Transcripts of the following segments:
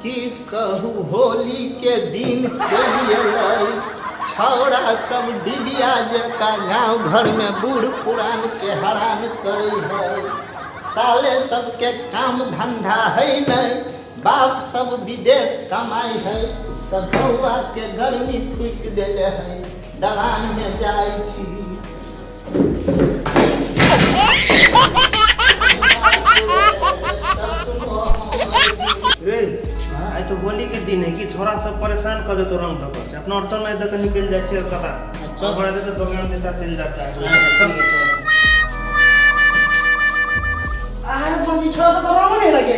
की कहू, होली के दिन चलि एलै। छौड़ा सब डिबिया जकाँ गाँव घरमे बूढ़ पुरान के हरान करै है। साले सबके काम धंधा है नहीं, बाप सब विदेश कमाई है, तऽ बौआ के गर्मी फूकि देले है। दलान में जाइ छी। रे, आइ तो होली के दिन है कि छोरा सब परेशान कर देतो रंग धकर से। अपना और चल नहीं देकर निकल जाए छे कता। चल। बढ़ा देते दुकान के साथ चल जाता है। ठीक है, चल। अरे बंदी, छोरा सब रंग नहीं लगे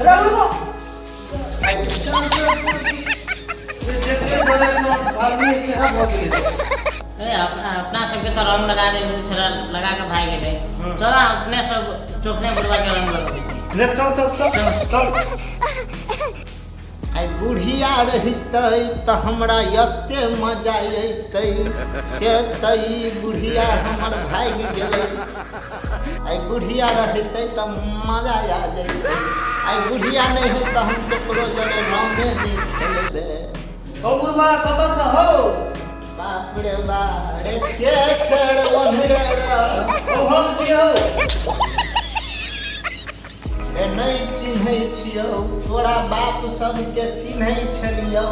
रंग को। ए, अपना अपना सबके तो रंग लगा दे, छोरा लगा के भाग गेलै। चल, अपने सब चोखने बुढ़वा के रंग लगबै छै। ले चल चल चल चल। आइ बुढ़िया रहितै तऽ हमरा एते मजा अयतै, से तऽ ई बुढ़िया हमर भागि गेलै। आइ बुढ़िया रहितै तऽ मजा आ जैतै। आइ बुढ़िया नहि है तऽ हम ककरो जरे रंगे नहि खेलबै। हौ बुढ़वा, कतऽ छ हौ? बाप रे बा, रे के छै रे ओन्हरे रे? हौ, हम छी हौ। रे, नहि चिन्है छियौ। तोरा बाप सबके चिन्है छलियौ,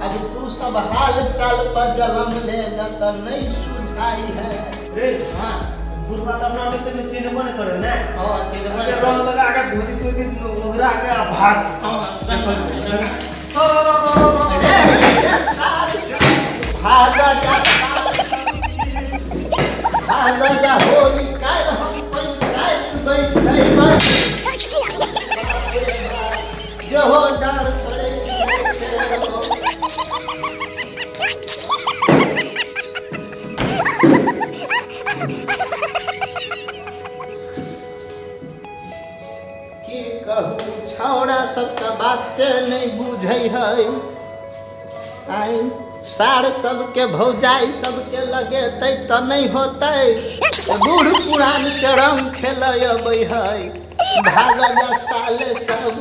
अब तू सब हाल चाल पर जलम लेगा तऽ नहि सुझाई है। रे, हाँ। बुढ़वा तऽ अपना आर के चिन्हबो नहि करे ने। हाँ, चिन्हबो के रंग लगा के धोती तोती उघरा के आ भाग। हाँ। चल चल चल चल। रे रे सार, भागा जा, भागा जा। होली काल्हि हम पंचायत बैठेबै। जेहो डाँड़ सड़ै छै। की कहू, छौड़ा सब तऽ बाते नहि बुझै है। आइ सार सबके भौजाई सबके लगेतै तऽ नहि होतै, बूढ़ पुरान से रंग खेलै अबै है। भागल जा साले सब।